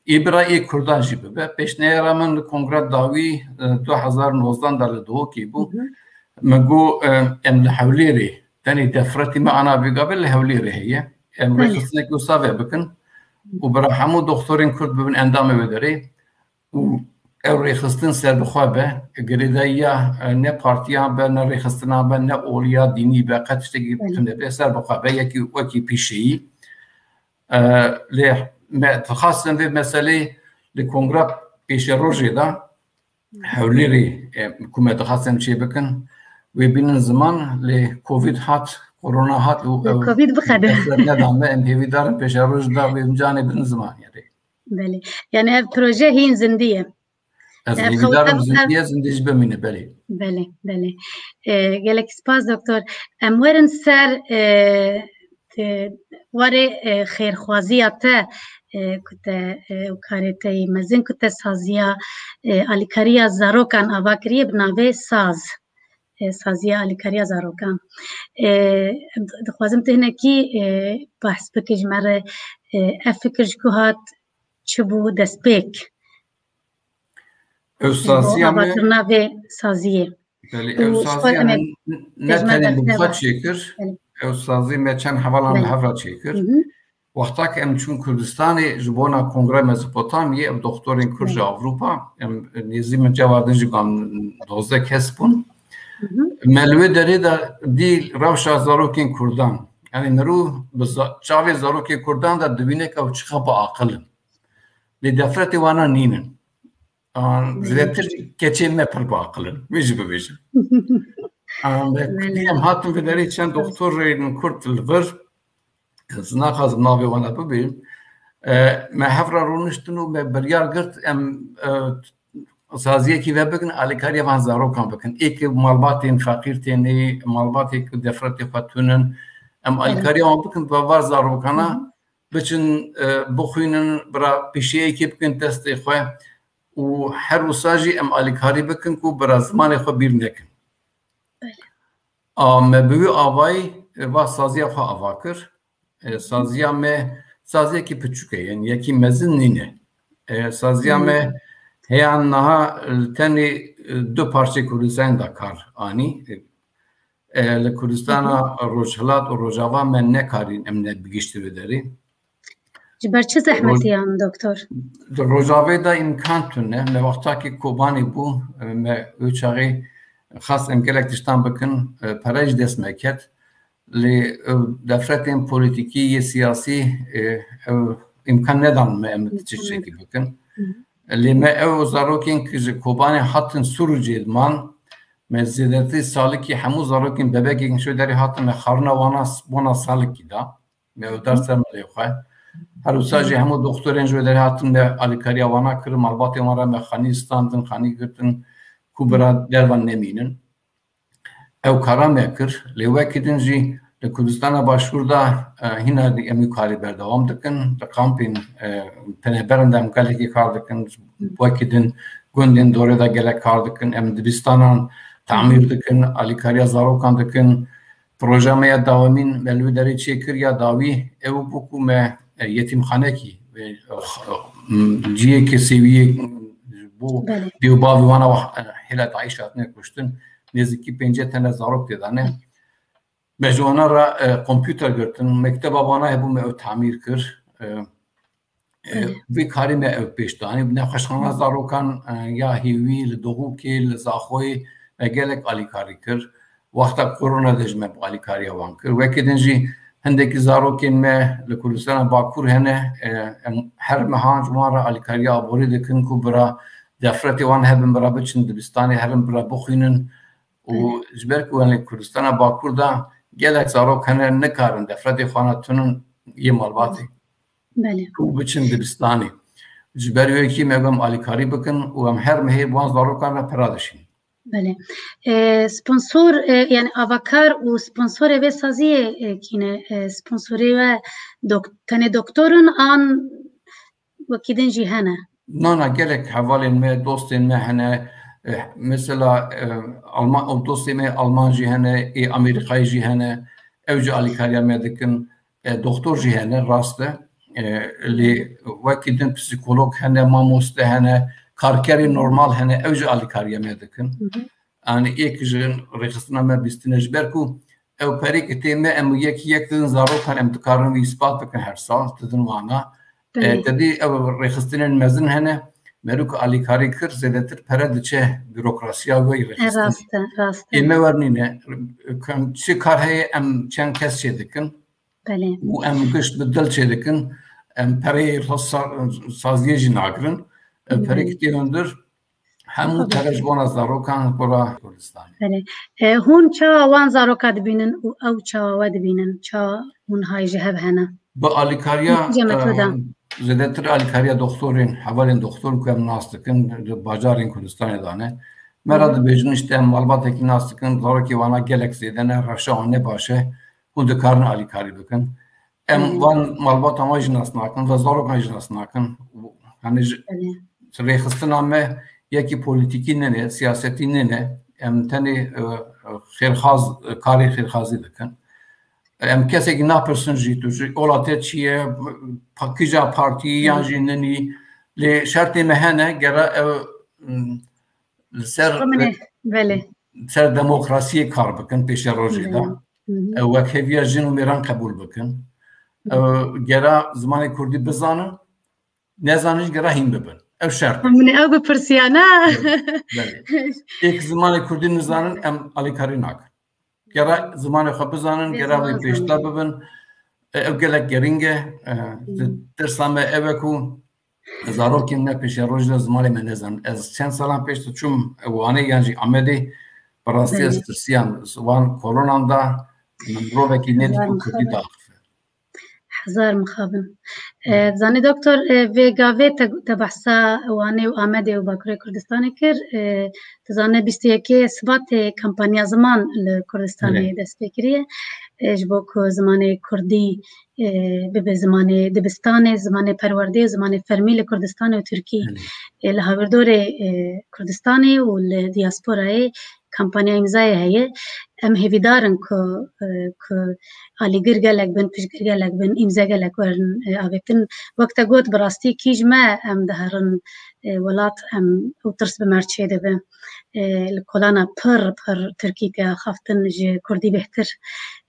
Ê bira ê Kurdan jî bibe. Pêşniyara min li kongre dawî, e, du hezar nozdan de li Duhokê bû. Hı hı. Min got, e, em li Hewlêrê, tenê defretî me ana vêga be li Hewlêrê heye. Em Belê. rêxistinekî wisa ve bikin. Û bira hemû doktorên Kurd bibin endamê wê derê. Û ew rêxistin serbixwe be, girêdayiya, e, ne partiyan be, ne rêxistinan be, ne oliya dînî be, qet tiştekî Belê. tune be, serbixwe be, yekî wekî pîşeyî. E, lê me dixwastin vê meseleyê li kongra pêşerojê de Hewlêrê, e, ku me dixwastin çê bikin, wê bînin ziman, lê Covid hat, korona hat û Lê ew Covid bixede. dest nedame, em hêvîdarin pêşeroj de wê imcanê bidin ziman. Yani. Belê. Yani ev proje hîn zindî ye. Ez Ev hêvîdar im xew-, ev, ev zindî ye, zindî jî bimîne, belê. Belê, belê. E, gelek spas, doktor. Em werin ser, e, te, warê, e, xêrxwaziya te, e, ku te, e, û karê te yî mezin ku te saziya, e, alîkariya zarokan ava kiriye bi navê Saz. E, saziya alîkariya zarokan. E, di-, dixwazim tu hinekî, e, behs bike ji me re, e, ev fikir ji ku hat, çi bû destpêk? Ew Ji bo saziya me, avatirina vê saziyê. belê, Û ew ji xwe saziya em ê me ne pêşmerge tenê bi xwe teva. çêkir, Belê. ew sazî me çend hevalan li Belê. hev re çêkir. Hı hı. Wexta ke em çûn Kurdistanê ji bona Kongra Mezopotamyê, ev doktorên Kurd ji Belê. Ewropa, em nêzî min cewardin jî gam dozdeh kes bûn. Hı hı. Me li wê derê de dî rewşa zarokên Kurdan. Yani mirov bi za-, çavê zarokên Kurdan de dibîne ke ew çiqa bi aqil in. Lê defretê wana nînin. An, Belê. zêdetir keçên me pir bi aqil in. Wê jî bibêjim. An, Belê. em hatin vê derê çend doktorên Kurd li vir, ez naxwazim navê wana bibêjim. E, me hev re rûniştin û me biryar girt, em, e, saziyekî ve bikin, alîkariya van zarokan bikin. Ê ki malbatên feqîr tênê, malbatê ku defretê xwe tunin, em alîkariya wan bikin, ve var zarokana biçin, e, bixwînin, bira pêşeyekê bikin destê xwe û her wisa jî em alîkarî bikin ku bira zimanê xwe bîr nekin. A me bi wî avayî, e, va saziya xwe ava kir. E, saziya me, saziyekî piçûk e, yani yekî mezin nîne. E, saziya me heyan niha li tenê, e, du parçeyê Kurdistanê de kar anî. E, e, li Kurdistana Rojhilat û Rojava me nekarîn em ne bigihîştin wê derê. Ji ber çi zehmetiyan, doktor? Di Rojavê de îmkan tune. Me wextakî Kobanê bû, e, me wê çaxê xwest em gelek tiştan bikin, e, pere jî dest me ket. Lê ew defretên polîtîkî yê siyasî, e, ew îmkan nedan me em ti tiştekî bikin. Lê me ew zarokên ku ji Kobanê hatin Sûrûcê diman, me zêdetirî salikî hemû zarokên bebekên ji wê derê hatin me xwarina wana s-, bona salikî da. Me ew dar ser milê xwe. Her wisa jî hemû doktorên ji wê derê hatin me alîkariya wana kirin, malbatên wan re me xanî standin, xanî girtin ku bira dervan nemînin. Ew kara me kir, lê wekî din jî li Kurdistana Başûr de, e, hîna em wî karî berdewam dikin. Di kampên, e, penaberan de em gelekî kar dikin. Wekî din gundên dorê de gelek kar dikin. Em dibistanan tamîr dikin, alîkariya zarokan dikin. Projeya me ya dawemîn me li wî derê çêkir ya dawî ew bû ku me, e, yetîmxanekî, e, cihê kesê wî yê bo Belê. dê û bavê wana wa, e, hêla DAIŞ hatine kuştin. Nêzîkî pêncî tene zarok tê de ne. Me ji wana re, e, kompûter girtin, mekteba wana hebû me ew tamîr kir. E, e, Belê. vê karî me ew pêş danî. Nexweşxana zarokan, e, ya Hêwî, li Doxûkê, li Zaxoyê me gelek alîkarî kir. Wexta korona de jî me bi alîkariya wan kir. Wekî din jî hindekî zarokên me li Kurdistana Bakur hene, e, em her meha ji wan re alîkariya aborî dikin ku bira defretê wan hebin, bira biçin dibistanê, herin bira bixwînin. Û Belê. ji ber ku em li Kurdistana Bakur de gelek zarok hene nikarin defretê xwe ne tunin yê malbatê. Belê. Û biçin dibistanê. Ji ber wê yekî me gom alîkarî bikin û em her mehê bi wan zarokan re pera dişînin. Belê. E, sponsor, e, yani avakar û sponsorê vê saziyê, e, kî ne? E, sponsorê we dok-, tenê doktor in an wekî din jî hene? Na, na, gelek hevalên me, dostên me hene. E, mesela, e, Alman, ew dostê me Alman jî hene, ê Amerîkayê jî hene. Ew jî alîkariya me dikin. E, doktor jî hene, rast e. E, lê wekî din psîkolog hene, mamoste hene, karkerê normal hene, ew jî alîkariya me dikin. Hı hı. Yanî êk ji rêxistina me bîstine ji ber ku ew perê ki tê me, em yek yek didin zarokan, em dikarin wî îspat bikin her sal, didin wana. Belê. E, tevî ew rêxistinên mezin hene, merû ku alîkarî kir, zêdetir pere diçe bürokrasiya wê E, rêxistin. rast e, rast e. Ê me wer nîne, çi kar heye em çend kes çê dikin. Belê. Û em gişt bi dil çê dikin, em pereyê sa-, saziyê jî nagirin. Ev Belê. perê ki tê hundir, hemû Tabii. pere ji bona zarokan, ji bona Kurdistanê. Belê. E, hûn çawa wan zaroka dibînin û ew çawa we dibînin? Çawa hûn hay ji hev hene? Bi alîkariya, Kîja metoda? e, zêdetir alîkariya doktorên, hevalên doktor ku em nas dikin, di bajarên Kurdistanê de ne. Me re Hı hı. dibêjin, işte, em malbatekî nas dikin, zarokê wana gelek zêde ne, reşa wan ne baş e, hûn dikarin alîkarî bikin. Em Hı hı. van malbatan wan jî nas nakin, ve zarokan jî nas nakin. Yani ji Belê. rêxistina me yekî polîtîkî nene, siyasetî nene. Em tenê, e, e, xêrxaz, e, karê xêrxazî dikin. Em kesekî napirsin jî, tu ji ola te çi ye, pa-, kîja partiyî yan Hı. jî ninî. Lê şertê me hene, gera ew, m, li ser, Xwe min ê, belê. ser demokrasiyê kar bikin pêşe rojê de. Belê. Hı hı. Ew wekheviya jin û mêran qebûl bikin. Hı. Ew gera zimanê kurdî bizanin, nezanin jî gera hîn bibin. Ew şert e. Min ew bipirsiya, ne? Belê, belê. Êk zimanê kurdî nizanin, em alîkarî nakin. Gera zimanê xwe bizanin, Vê gera wê ziman pêşda zanîn. bibin. E, ew gelek gerîng e. E, Hmm. di tirsa me ew e ku zarokên me pêşeroj de zimanê me nezanin. Ez çend salan pêş diçûm Wanê yan jî Amedê, bi rastî ez Belê. tirsiyam. Wan koronan da, min mirovekî nedî Wan ku kurdî xwe. diaxife. Hezar mixabin. E, zanî doktor, e, vê gavê te, te behsa Wanê û Amedê û Bakurê Kurdistanê kir. E, tu zanî bîst û yekê Sibatê kampanya ziman li Kurdistanê Belê. dest pê kiriye. E, ji bo ku zimanê Kurdî, e, bibe zimanê dibistanê, zimanê perwerdê, zimanê fermî li Kurdistanê û Tirkî. Belê. E, li hawirdorê, e, Kurdistanê û li diasporayê kampanya îmzayê heye. Em hêvîdar in ku, e, ku alîgir gelek bin, piştgir gelek bin, îmze gelek werin, e, avêtin. Wek te got, bi rastî kî ji me em diherin, e, welat, em ew tirs bi me re çêdibe. E, li kolana pir, pir Tirkî tê axaftin, ji Kurdî bêhtir.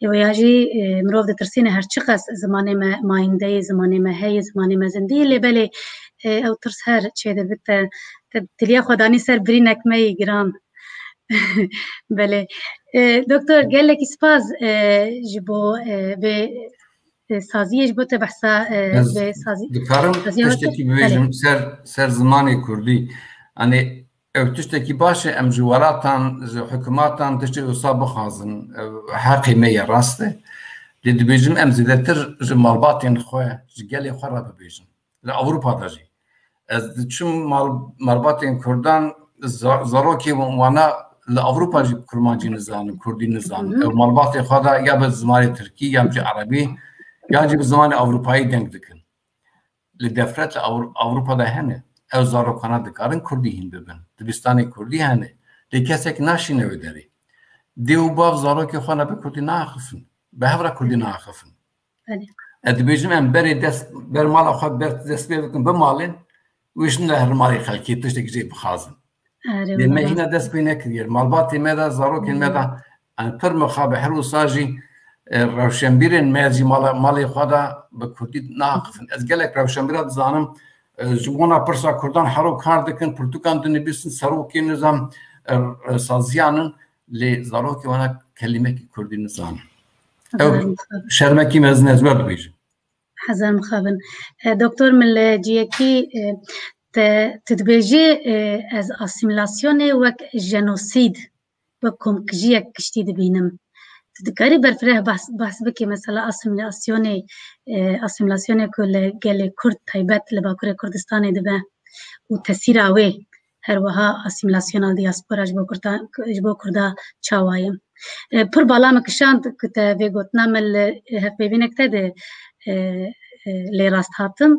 E, weya jî, e, mirov ditirsîne her çiqas zimanê me mayînde ye, zimanê me heye, zimanê me zindî ye, lê belê, e, ew tirs her çêdibe te, te tiliya xwe danî ser birînek me yî giran. Belê. E, doktor, gelekî spas, e, ji bo, e, vê, e, saziyê, ji bo te behsa, e, Ez vê sazî-, dikarim saziya tiştekî bibêjim ser, ser zimanê Kurdî. Hani ew tiştekî baş e, em ji welatan, ji hikûmatan tiştê wisa bixwazin. Ew heqê me ye, rast e. Lê dibêjim em zêdetir ji malbatên xwe, ji gelê xwe re bibêjin. Li Ewropa de jî. Ez diçim mal-, malbatên Kurdan, za-, zarokê wana li Ewropa jî Kurmancî nizanin, Kurdî nizanin. Hı hı. Ew malbatê xwe de ya bi zimanê Tirkî, ya bi Erebî, ya jî bi zimanê Ewropayî deng dikin. Li defret li Ewro-, Ewropa de hene. Ew zarokana dikarin Kurdî hîn bibin. Dibistanê Kurdî hene. Lê kesek naşîne wê derê. Dê û bav zarokê xwe ne bi Kurdî naaxifin. Bi hev re Kurdî naaxifin. Belê. Ez dibêjim em berê dest, ber mala xwe ber dest pê bikin, bimalin, wê jin de her malê xelkê tiştekî jê bixwazin. Erê, Lê me wala. hîna dest pê nekiriye. Malbatê me de, zarokên me de, Hmm. em pir mixabin, her wisa jî, e, rewşenbîrên me jî mala, malê xwe de bi Kurdî naaxifin. Ez gelek rewşenbîra dizanim, e, ji bona pirsa Kurdan hero kar dikin, pirtûkan dinivîsin, serokên nizam, e, e, saziyan in. Lê zarokê wana kelimekî Kurdî nizanin. Ew Hezar mixabin. şermekî mezin ez wer dibêjim. Hezar mixabin. E, doktor, min li ciyekî, e, te, tu dibêjî, e, ez asîmîlasyonê wek jenosîd, wek komkujiyek giştî dibînim. Tu dikarî berfireh behs, behs bikî mesela asîmîlasyonê, e, asîmîlasyonê ku li gelê Kurd taybet li Bakurê Kurdistanê dibe û tesîra wê her wiha asîmîlasyona diaspora ji bo Kurda, ji bo Kurda çawa ye. E, pir bala min kişand ku te vê gotina min li hevpeyvînek te de, e, e, lê rast hatim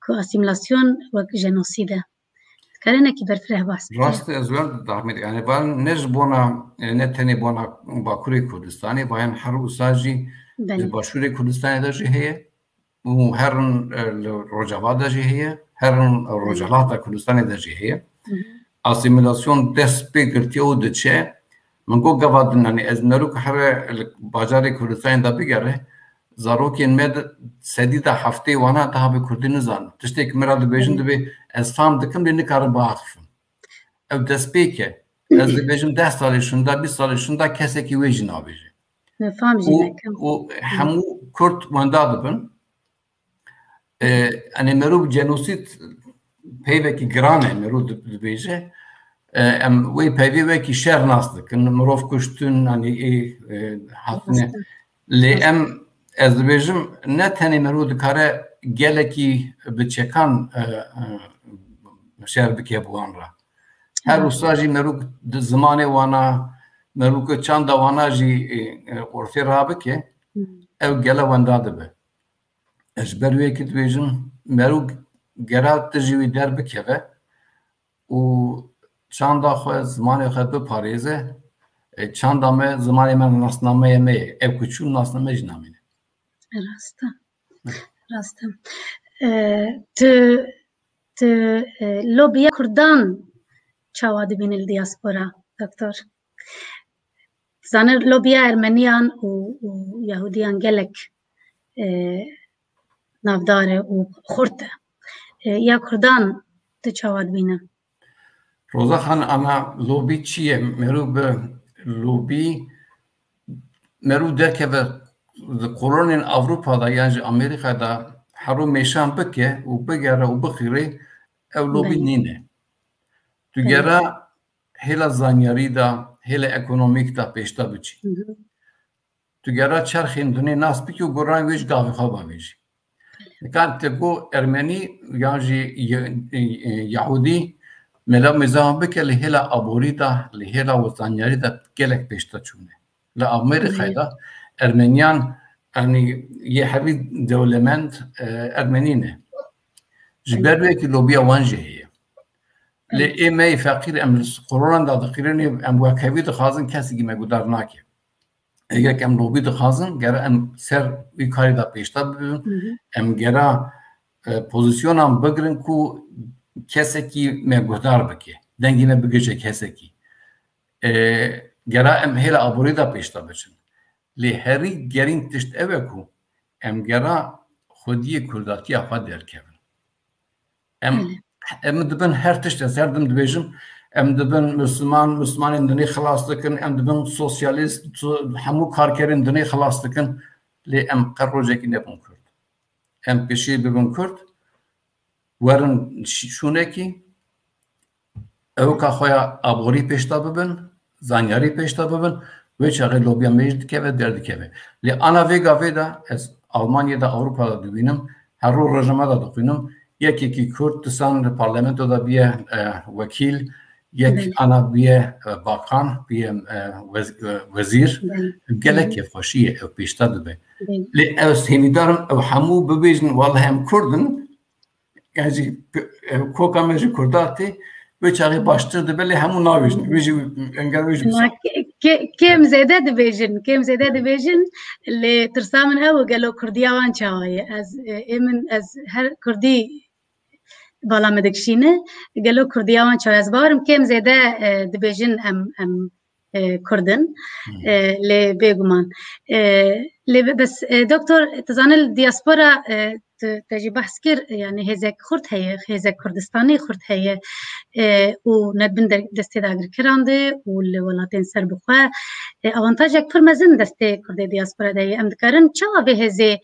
ku asîmîlasyon wek jenosîd e. Dikarî hinekî berfireh behs bike? Rast e, ez wer didahmî. Yani van ne ji bona, e, ne tenê bona Bakurê Kurdistanê, vayan her wisa jî Belê. ji Başûrê Kurdistanê de jî heye. û herin, e, li Rojava de jî heye, herin Rojhilata Kurdistanê de jî heye. Hı hı. Asîmîlasyon dest pê girtiye û diçe. Min got gava din, yanî ez merûk here li bajarê Kurdistanê de bigere, zarokên me di sedî de heftê wana daha bi Kurdî nizanin. Tiştê ku min re dibêjin Hı. dibê ez fam dikim lê nikarim biaxifim. Ew destpêk e. Ez dibêjim deh salê şûnda, bîst salê şûnda kesekî wê jî nabêje. Fam jî Û, nekim. û hemû Kurd wenda dibin. E, yani merû bi cenosîd peyvekî giran e, merû di-, dibêje. E, em wê peyvê wekî şer nas dikin. Mirov kuştin, yani ê, e, hatine. Rast e. Lê Rast e. em, ez dibêjim, ne tenê merû dikare gelekî bi çekan, e, e, şer bike bi wan re. Her Rast. wisa jî merû di zimanê wana, merû ku çanda wana jî, e, e, ortê rabike, Hı. ew gele wenda dibe. Ez ji ber wê yekê dibêjim, merû gera tu ji wî derbikeve û çanda xwe, zimanê xwe biparêze, e, çanda me, zimanê me nasnameya me ye. Ev ku çû nasname jî namîne. Rast e. Rast e. E, tu, tu, e, lobiya Kurdan çawa dibînî li diaspora, doktor? Zanir lobiya Ermeniyan û, û Yahudiyan gelek, e, navdar e û xurt e. E, ya Kurdan tu çawa dibîne? Roza Xan, ana lobî çi ye? Merû bi lobî, merû derkeve di kolonên Ewropa de yan jî Amerîka de herû mêşan bike û bigere û bixîrê, ew lobî Belê. nîne. Tu Belê. gera hêla zanyarî de, hêla ekonomîk de pêşta biçî. Hı hı. Tu gera çerxên dinê nas bikî û goran wê ji gavê xwe bavêjî. Kan te got Ermenî yan jî Ye-, e, e, Yahudî, mela mêza wan bike, li hêla aborî de, li hêla wezanyarî de gelek pêşta çûne. Li Amerîkayê de Ermeniyan, yanî yê hevî dewlemend, e, Ermenî ne. Ji ber wê ki lobiya wan jî heye. Lê ê me yê feqîr, em li qoronan de diqîrînê, em wekhevî dixwazin, kesekî me guhdar nake. Eger em lobî dixwazin, gere em ser wî karî de pêşta bibin, em gera, e, pozîsyonan bigirin ku kesekî me guhdar bike, dengê me bigihîje kesekî. E, gera em hêla aborî de pêşta biçin. Lê herî gerîn tişt ew e ku em gera xwediyê kurdatiya xwe derkevin. Em, Belê. Em dibin her tişt, ez her dim dibêjim, em dibin Misliman, Mislimanên dinê xilas dikin, em dibin sosyalîst, so-, hemû karkerên dinê xilas dikin, lê em qe rojekî nebûn Kurd. Em pêşî bibin Kurd, werin şi-, şûnekî, ewka xwe ya aborî pêşta bibin, zanyarî pêşta bibin, wê çaxê lobiya me jî dikeve, derdikeve. Lê ana vê gavê de ez Almanyê de, Ewropa de dibînim, her roj rojname de dixwînim, yekekî Kurd disan li parlamento de biye, e, wekîl, yek Belê. ana biye, e, bakan, biye, e, wez-, e, wezîr. Belê. Gelek Belê. kêfxweşî ye, ew pêşta dibe. Belê. Lê ez hêvîdar im ew hemû bibêjin, welleh em Kurd in, yani jî, e, koka me ji Kurda tê, wê çaxê baştir dibe, lê hemû nabêjin. Wê jî, enger wê jî Ma wisa. ke-, ke-, kêm zêde dibêjin, kêm zêde dibêjin, lê tirsa min ew, gelo Kurdiya wan çawa ye? Ez, e, ê min, ez her Kurdî bala min dikişîne, gelo Kurdiya wan çawa? Ez bawerim kêm zêde, e, dibêjin em, em e, Kurd in. Hmm. E, lê bêguman. E, lê be-, bes, e, doktor, tu zanî li diaspora, e, tu, te jî behs kir, yani hêzek xurt heye, hêzek Kurdistanî xurt heye, e, û ne bin der-, destê dagirkeran de û li welatên serbixwe, e, avantajek pir mezin destê Kurdê diaspora de ye. Em dikarin çawa vê hêzê,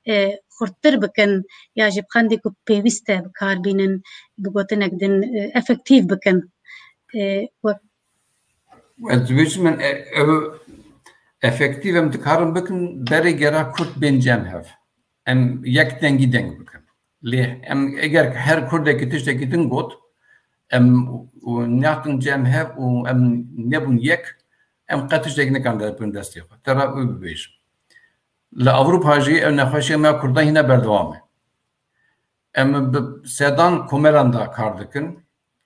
e, xurttir bikin ya jî bi qendî ku pêwîst e bi kar bînin, bi gotinek din, e, efektîv bikin? E, wek Ez dibêjim, min, e, ew efektîv em dikarin bikin, berê gera Kurd bên cem hev. Em yek dengî deng bikin. Lê em eger her Kurdekî tiştekî din got, em û nehatin cem hev û em nebûn yek, em qet tiştekî nikan derbirin destê xwe. Te re wî bibêjim. Li Ewropa jî ew nexweşiya me Kurdan hîna berdewam e. Em bi sedan komelan de kar dikin,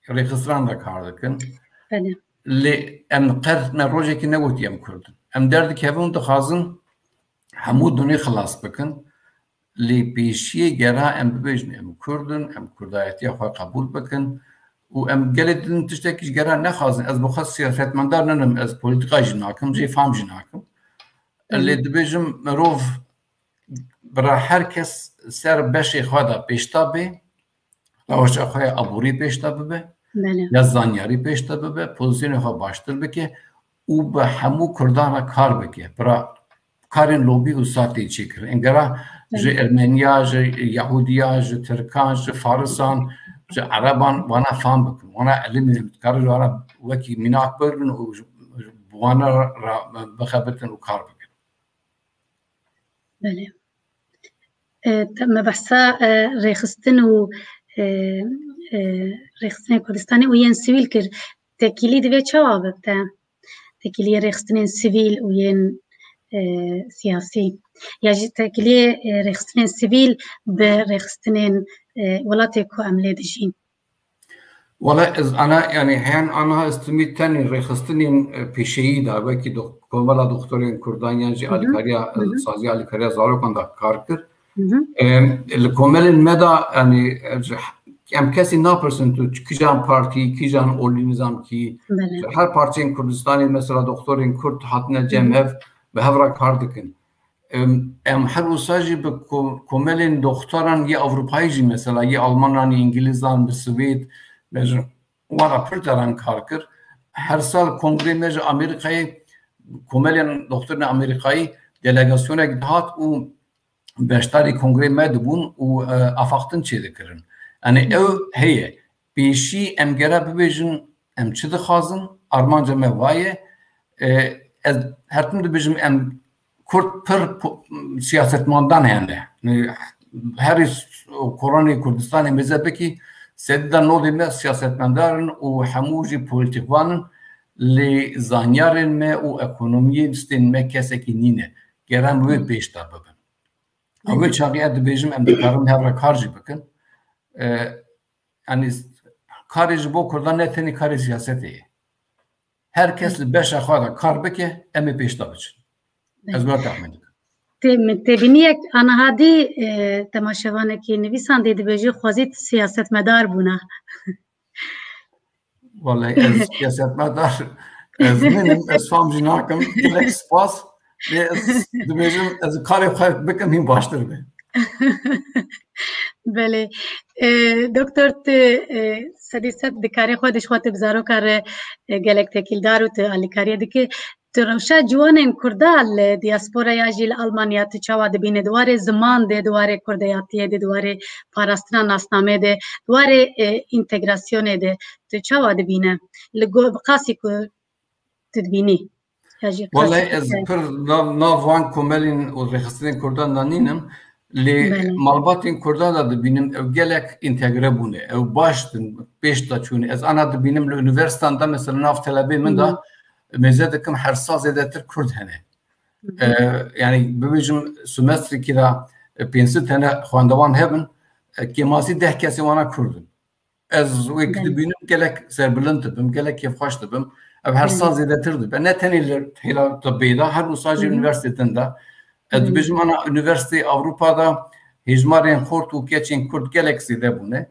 rêxistinan de kar dikin. Belê. Lê em qet me rojekî negotiye em Kurd in. Em derdikevin, dixwazin hemû dunê xilas bikin. Lê pêşiyê gera em bibêjin, em Kurd in, em kurdayetiya xwe qebûl bikin û em gelê din tiştekî ji gera nexwazin. Ez bi xwe siyasetmedar ninim, ez polîtîka jî nakim, jê fam jî nakim. Hı. Lê dibêjim, mirov bira her kes ser beşê xwe de pêşta bê, rewşa xwe ya aborî pêşta bibe, Belê. ya zanyarî pêşta bibe, pozîsyonê xwe baştir bike û bi hemû Kurdan re kar bike. Bira karên lobî û satê çêkirin. Engera ji Belê. Ermeniya, ji Yahudiya, ji Tirkan, ji Farisan, ji Ereban wana fam bikin. Wana ilimê dikarin ji wana wekî mînak bigirin û ji, ji wana re bixebitin û kar bikin. Belê. E, te, me behsa, e, rêxistin û, e, e, rêxistinên Kurdistanê û yên sivîl kir. Tekîlî divê çawa be te? Tekîliyê rêxistinên sivîl û yên, e, siyasî. Ya jî tekîliyê, e, rêxistinên sivîl bi rêxistinên, e, welatê ku em lê dijîn. Wala ez ana, yani, heyan ana ez timî tenê rêxistinên, e, pêşeyî de, wekî dox-, Komela Doktorên Kurdan yan jî Hı hı. alîkariya, Hı hı. saziya alîkariya zarokan de kar kir. Hı hı. Em, li komelên me de, yani, e, ji, em kesî napirsin tu ç-, kijan partî, kijan olî nizam kî, Belê. ji her parçeyên Kurdistanê mesela doktorên Kurd hatine Hı cem hı. hev, bi hev re kar dikin. Em, em her wisa jî bi ko-, komelên doxtoran yê Ewropayî jî, mesela yê Almanan, yê Îngilîzan, bi Swêd, me ji wan re pir caran kar kir. Her sal kongrê me ji Amerîkayê, komelên doxtorên Amerîkayî delegasyonek dihat û beşdarî kongrê me dibûn û, e, afaxtin çêdikirin. Yanî ew heye. Pêşî em gera bibêjin em çi dixwazin, armanca me va ye. E, ez her tim dibêjim em Kurd pir po-, siyasetmedan hene. E, Herî koronê Kurdistanê mêze bikî, sedî de nodê me siyasetmedar in û hemû jî polîtîkvan in, lê zanyarên me û ekonomiyê stên me kesekî nîne. Gerem wê pêş de bibin. Ew wê çaxê ez dibêjim, em dikarin hev re kar jî bikin. E, yanî karê ji bo Kurdan ne tenê karê siyasetê ye. Her kes li beşa xwe de kar bike, em ê pêş de biçin. Ez were texmîn dikim. Tê-, min têbîniyek anahadî, e, temaşevanekî nivîsandî dibêjî xwezî tu siyasetmedar bûna. Wallahî ez siyasetmedar, ez nînim, ez fam jî nakim. Gelek spas. Lê ez dibêjim, ez karê xwe bikim, hîn baştir be. Belê. E, doktor, tu, e, sedî sed dikarî xwe, dişxwe tu bi zaroka re, e, gelek tekîldar û tu alîkariyê dikî. Tu rewşa ciwanên Kurda li diasporaya jî li Almanya tu çawa dibîne? Di warê ziman de, di warê kurdeyatiyê de, di warê parastina nasnamê de, di warê, e, întegrasyonê de tu çawa dibîne? Li go-, bi qasî ku tu dibînî? Ya jî Wellahî qasî ez te- pir nav, nav van komelên û rêxistinên Kurdan de nînim. Lê Belê. malbatên Kurdan de dibînim, ew gelek întegre bûne. Ew baş din, pêş de çûne. Ez ana dibînim li unîversîtan de, mesela nav telebê min de Hı. mêze dikim her sal zêdetir Kurd hene. Hı hı. E, yanî bibêjim semestrekî de, e, pênc sed tene xwendevan hebin, e, kêmasî deh kesê wana Kurd in. Ez wê ki Belê. dibînim gelek serbilind dibim, gelek kêfxweş dibim. Ev her Belê. sal zêdetir dibe. Ne tenê li hêla tibê de, her wisa jî Hı hı. unîversîtê din de. Ez Belê. dibêjim ana unîversîtê Ewropa de hêjmarên xort û keçên Kurd gelek zêde bûne.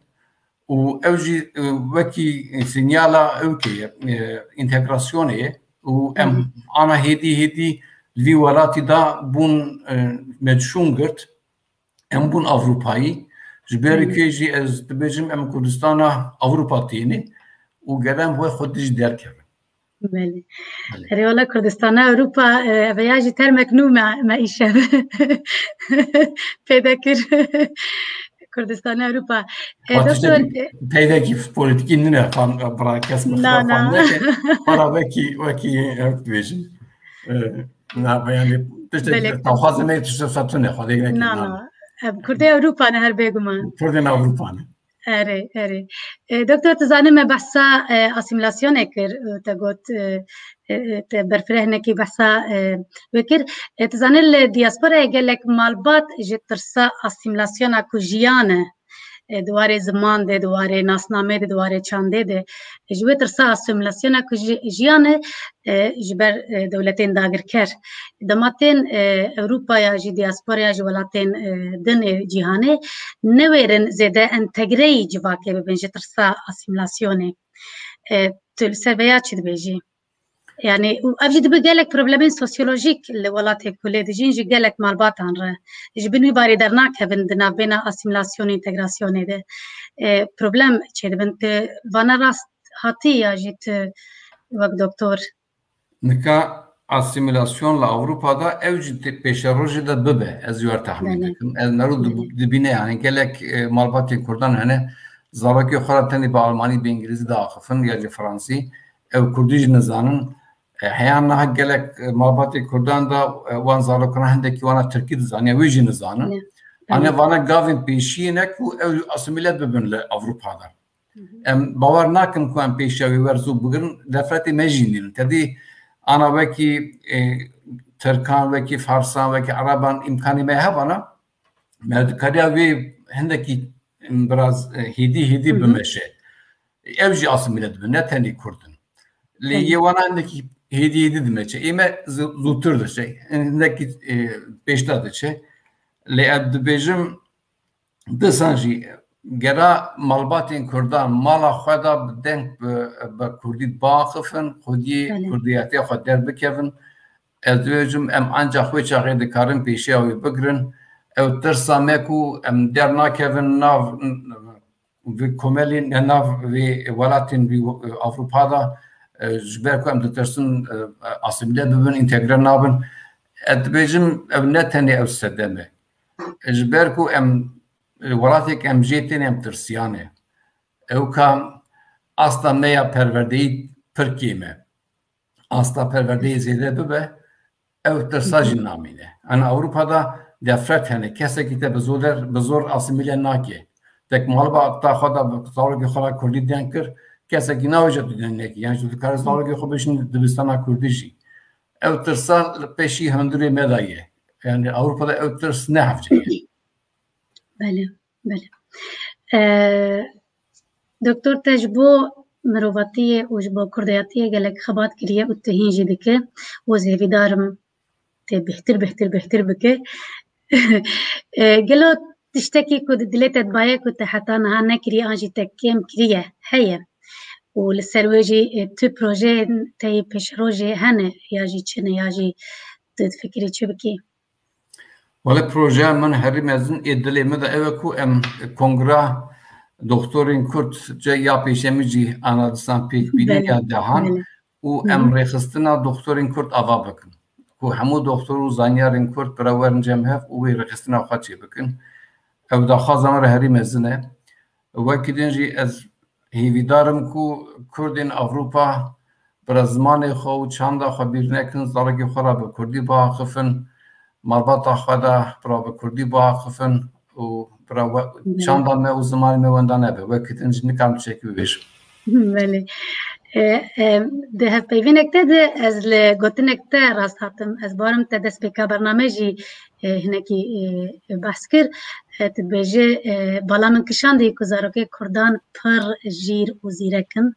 Û ew jî, e, wekî sinyala ewkê ye, e, întegrasyonê ye. Û em Hı hı. ana hêdî hêdî li vî welatî de bûn, e, me şûn girt. Em bûn Ewropayî. Ji ber Hı. kê jî ez dibêjim em Kurdistana Ewropa têne û gerem wê xwe dijî derkevin. Belê. Belê. Erê wala Kurdistana Ewropa, e, ev ya jî termek nû me, me îşev pêde kir. Kurdistana Ewropa. E, Xwe doktor, tiştekî e, peydekî polîtîkî nîne, fan, bira kes min Na, xwe fan na. neke. Xwe ra wekî, wekî ev dibêjin. E, na, yanî tiştek Belê. tawxwazê me tiştek satûne, xwe dêk neke, Na, na. na. Em Kurdê Ewropa ne her bêguman. Kurdên Ewropa ne. Erê, erê. E, doktor, tu zanî me behsa, e, asîmîlasyonê kir, e, te got, e, e, e, te berfireh nekî behsa, e, wê kir. E, tu zanî li diasporayê gelek malbat ji tirsa asîmîlasyona ku jiyane, e, di warê ziman de, di warê nasnamê de, di warê çandê de, e, ji wê tirsa asîmîlasyona ku ji-, jiyane, e, ji ber, e, dewletên dagirker. Dema tên, e, Ewropaya jî, diasporaya ji welatên, e, din ê cîhanê, newêrin zêde entegreyî civakê bibin ji tirsa asîmîlasyonê. E, tu li ser vêya çi dibêjî? Yani, û ev jî dibe gelek problemên sosyolojîk li welatê ku lê dijîn ji gelek malbatan re. Ji bin wî barê dernakevin di navbêna asîmîlasyon û întegrasyonê de. E, problem çêdibin. Tu vana rast hatî ya jî tu wek doktor? Nika asîmîlasyon li Ewropa de ew jî tê-, pêşerojê de bibe, ez jî wer texmîn Belê. dikim. Ez mero dib-, Belê. dibîne, yani gelek, e, malbatên Kurdan hene, zarokê xwe re tenê bi Almanî, bi Îngilîzî diaxifin ya jî Fransî, ew Kurdî jî nizanin. E, heya niha gelek, e, malbatên Kurdan de, e, wan zarokan hindekî wana Tirkî dizaniye, wê jî nizanin. Ne. Ane Belê. vana gavên pêşiyê ne ku ew asîmîle bibin li Ewropa de. Hı hı. Em bawer nakin ku em pêşiya wê wer zû bigirin, nefretê me jî nînin. Tedî ana wekî, e, Tirkan, wekî Farsan, wekî Ereban îmkanê me hebana, me dikariya wê hindekî, em, biraz, e, hêdî hêdî Hı hı. bimeşe. Ew jî asîmîle dibin, ne tenê Kurd in. Lê Tenê. yê wana hindekî hêdî hêdî dimeşe. Ê me zû-, zûtir diçe, hindekî, e, pêşta diçe. Lê ez dibêjim, Disan jî gera malbatên Kurdan mala xwe de bi deng bi, bi Kurdî biaxifin, xwediyê Belê. Kurdiyetiya xwe derbikevin. Ez dibêjim, em ancax wê çaxê dikarin pêşiya wê bigirin. Ew tirsa me ku em dernakevin nav vê komelê, ne nav vê welatên vî Ewropa de, e, ji ber ku em ditirsin, e, asîmîle bibin, întegre nabin. Ez dibêjim, ew ne tenê ew sedem e. Ji ber ku em, e, welatê ku em jê tên em tirsiyane. Ew ka asta me ya perwerdeyî pir kêm e. Asta perwerdeyê zêde bibe, ew tirsa jî namîne. Ana Ewropa de defret hene. Kesekî te bi zor, bi zor asîmîle nake. Te ku maliba ta xwe de bi zarokê xwe re kurdî deng kir, kesekî navêje tu deng nekî. Yani tu dikarî zarokê xwe bişînî dibistana kurdî jî. Ew tirsa li pêşî hundirê me de ye. Yani Ewropa de ew tirs ne hevce ye. Belê, belê. Ee, Doktor, te ji bo mirovatiyê û ji bo kurdiyatiyê gelek xebat kiriye û tu hîn jî dike û ez hêvîdar im tê bêhtir, bêhtir, bêhtir bike. Ee, gelo tiştekî ku di dilê te dibaye ku te heta niha nekiriye an jî te kêm kiriye heye û li ser wê jî, e, tu projeyên te yê pêşerojê hene ya jî çi ne ya jî tu difikirî çi bikî? Wele projeya min herî mezin ê dilê min de ew e ku em kongra doktorên Kurd ce ya pêşemî jî ana disan pêk bînin ya dehan û em rêxistina doktorên Kurd ava bikin. Ku hemû doktor û zanyarên Kurd bira werin cem hev û wê rêxistina xwe çê bikin. Ew daxwaza min re herî mezin e. Wekî din jî ez hêvîdar im ku Kurdên Ewropa bira zimanê xwe û çanda xwe bîr nekin, zarokê xwe re bi kurdî biaxifin, malbata xwe de bira bi kurdî biaxifin û bira çanda me û zimanê me wenda nebe. Wekî din jî nikarim tiştekî bibêjim. Belê. E, e, di hevpeyvînek te de ez li gotinek te rast hatim. Ez barim te destpêka bername jî, e, hinekî, e, behs kir. E, tu dibêjî, e, bala min kişandî ku zarokê kurdan pir jîr û zîrek in.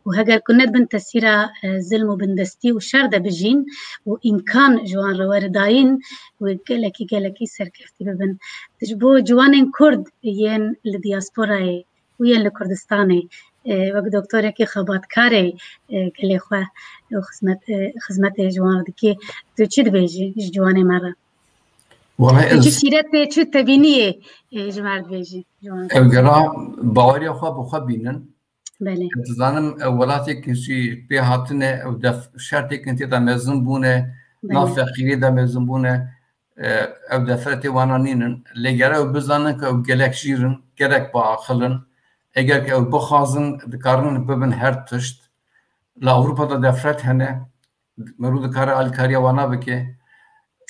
Û heger ku nedibin tesîra, e, zilm û bindestî û şer de bijîn û îmkan ji wan re were dayîn, wê gelekî, gelekî serkeftî bibin. Ji bo ciwanên kurd yên li diasporayê û yên li Kurdistanê, e, wek doktorekî xebatkarê, e, gelê xwe û xizmet, e, xizmetê ji wan re dikê. Tu çi dibêjî ji ciwanê me re? Wele Tu çi ez sîretê, çi tevîniyê, e, ji me re dibêjî? Ji wan re. Ew gera baweriya xwe bi xwe bînin. Belê. Ez dizanim ew welatê ku jî pê hatine, ew def-, şertêkin tê de mezin bûne, nav Belê. feqîriyê de mezin bûne, e, ew defretê wana nînin. Lê gere ew bizanin ku ew gelek jîr in, gelek biaqil in. Eger ku ew bixwazin, dikarin bibin her tişt. Li Ewropa de defret hene, mirov dikare alîkariya wana bike.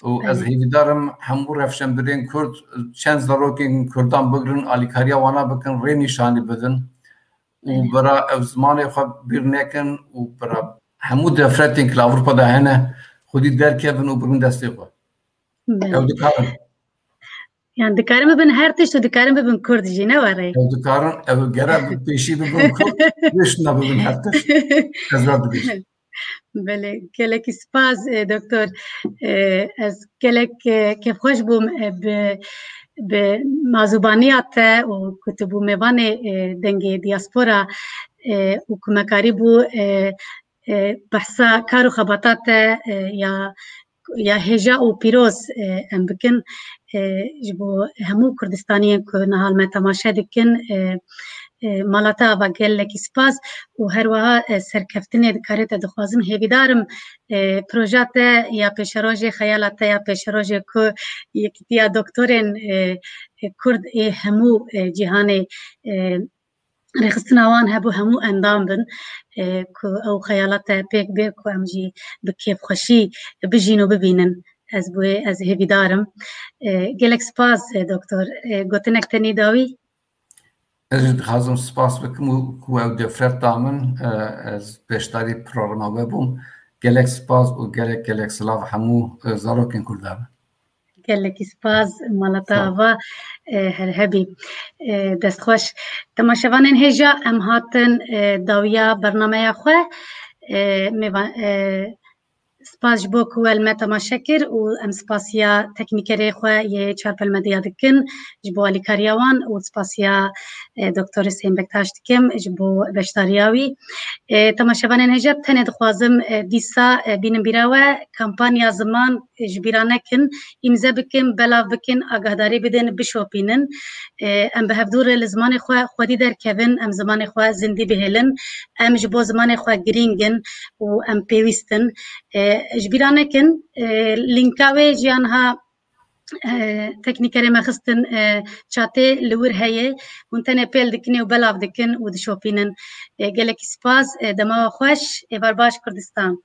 Û ez Belê. hêvîdar im hemû rewşenbirên Kurd çend zarokên Kurdan bigirin, alîkariya wana bikin, rê nîşanî bidin. Û Belê. bira ew zimanê xwe bîr nekin û bira hemû defretên ku li Ewropa de hene, xwedî derkevin û birin destê xwe. Belê. Ew dikarin. Yani dikarin bibin her tişt û dikarin bibin Kurd jî, ne were? Ew dikarin, ew gere bi pêşî bibin Kurd, pêşina bibin her tişt. Ez ra dibêjim. Belê, gelekî spas, e, doktor. E, ez gelek, e, kêfxweş bûm, e, bi, bi mazûbaniya te û ku tu bû mêvanê, e, dengê diaspora, e, û ku me karîbû, e, e, behsa kar û xebata te, e, ya, ya hêja û pîroz, e, em bikin, e, ji bo hemû Kurdistaniyên ku niha li me temaşe dikin, e, e, mala te ava gelekî spas û her wiha, e, serkeftinê dikarê te dixwazim. Hêvîdar im, e, proja te ya pêşerojê, xeyala te ya pêşerojê ku Yekîtiya Doktorên, e, e, Kurd ê hemû, e, cîhanê, e, rêxistina wan hebû hemû endam bin, e, ku ew xeyala te pêk bê ku em jî bi kêfxweşî bijîn û bibînin. Ez bi wê, ez hêvîdar im. E, gelek spas, e, doktor. E, gotinek tenê dawî? Ez jî dixwazim spas bikim û ku ew defret da min, e, ez beşdarî programa we bûm. Gelek spas û gelek, gelek silav hemû, e, zarokên Kurdan. Gelekî spas, mala te Sağ ol. ava, e, her hebî. E, destxweş. Temaşevanên hêja, em hatin, e, dawiya bernameya xwe. E, mêvan, e, spas ji bo ku we li me temaşe kir û em spasiya teknîkerê xwe yê Çarpel Medya dikin ji bo alîkariya wan û spasiya, e, Doktor Hüseyin Bektaş dikim ji bo beşdariya wî. E, temaşevanên hêja, tenê dixwazim, e, dîsa, e, bînim bîra we, kampanya ziman, e, ji bîra nekin, îmze bikin, belav bikin, agahdarî bidin, bişopînin. E, em bi hevdû re li zimanê xwe xwedî derkevin, em zimanê xwe zindî bihêlin. Em ji bo zimanê xwe girîng in û em pêwîst in. E, ji bîra nekin, e, lînka wê jî ya niha, e, teknîkerê me xistin, e, çatê li wir heye. Hûn tenê pêl dikin û belav dikin û dişopînin. E, gelekî spas, e, dema we xweş, êvar baş Kurdistan.